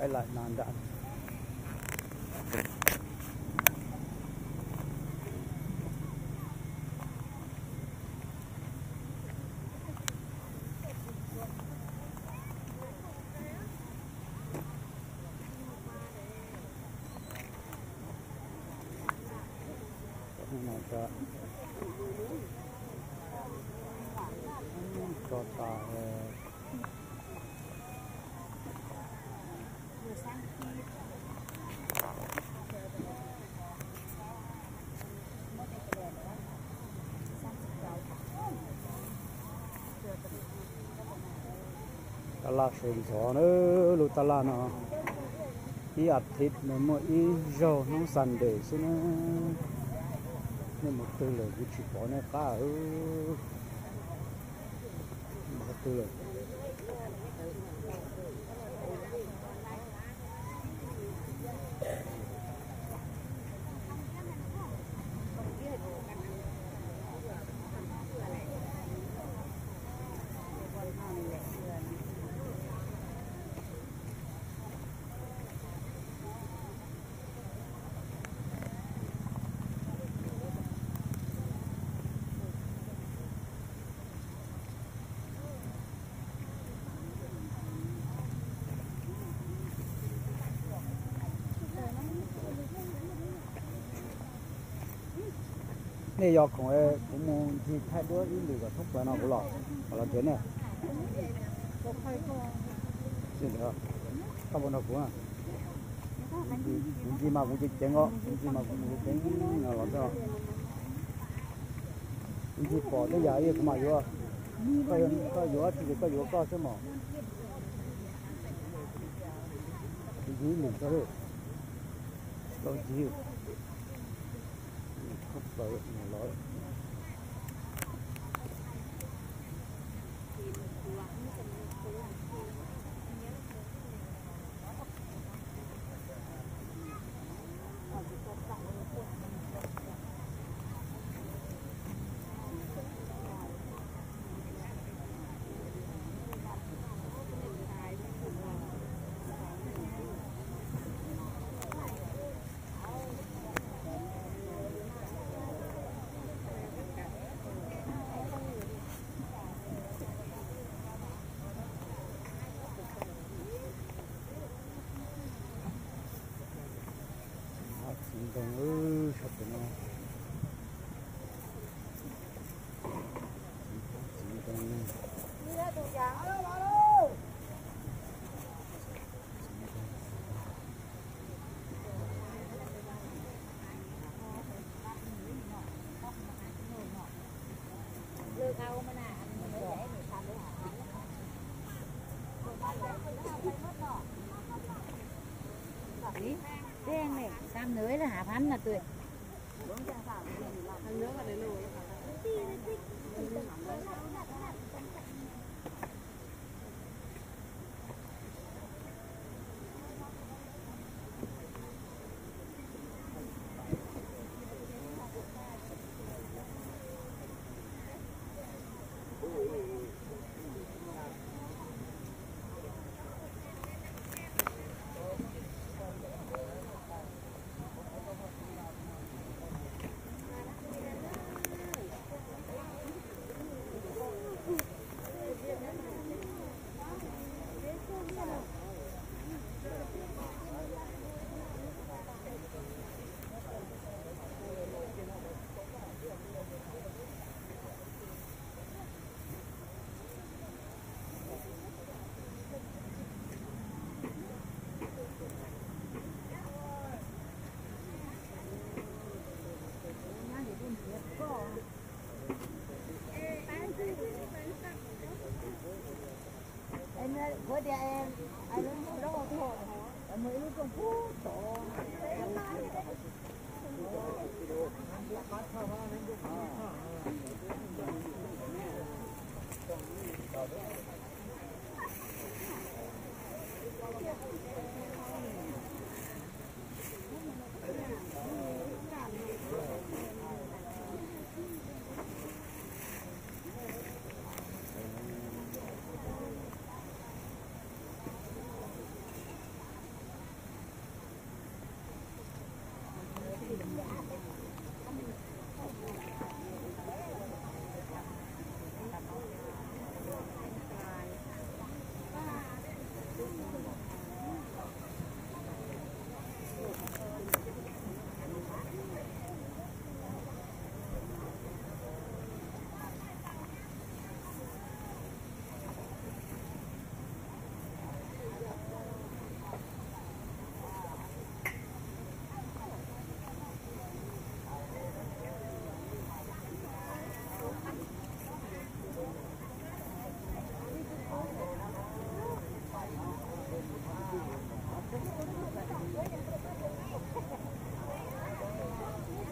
Ib lam na nram no tso tas. Taj laj sawv ntxov na, lub taj laj no ib as thiv nws muaj ib zaug hnub Sunday xwb na. Nej mus twg lawm kuv tsis pom nej qab. Mus qhov twg lawm? Nej yog khoom kuv mus ncig thaij duab ib lwm kom thoob plaws no kuv los, los nrhiav nej. Koj puas nrog kuv? Kuv ncig mas kuv ceev ceev os, kuv ncig mas kuv mus ceev ceev los xwb. Kuv ncig pom tej yam kuv mam yuav. Koj yuav dab tsi ces koj yuav koj xwb mog. Ncig ib lwm tso, tau ncig. Thoob plaws los. Txiv ntoo sab pem no. Txiv ntoo. Ib teg ne, xam nws ib lub hav phab no twg. Kuv tias, mus ib lub rooj pub tod.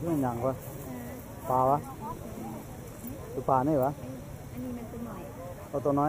Nws nyam nqua, pas as, tus pas nej as, ua tau no.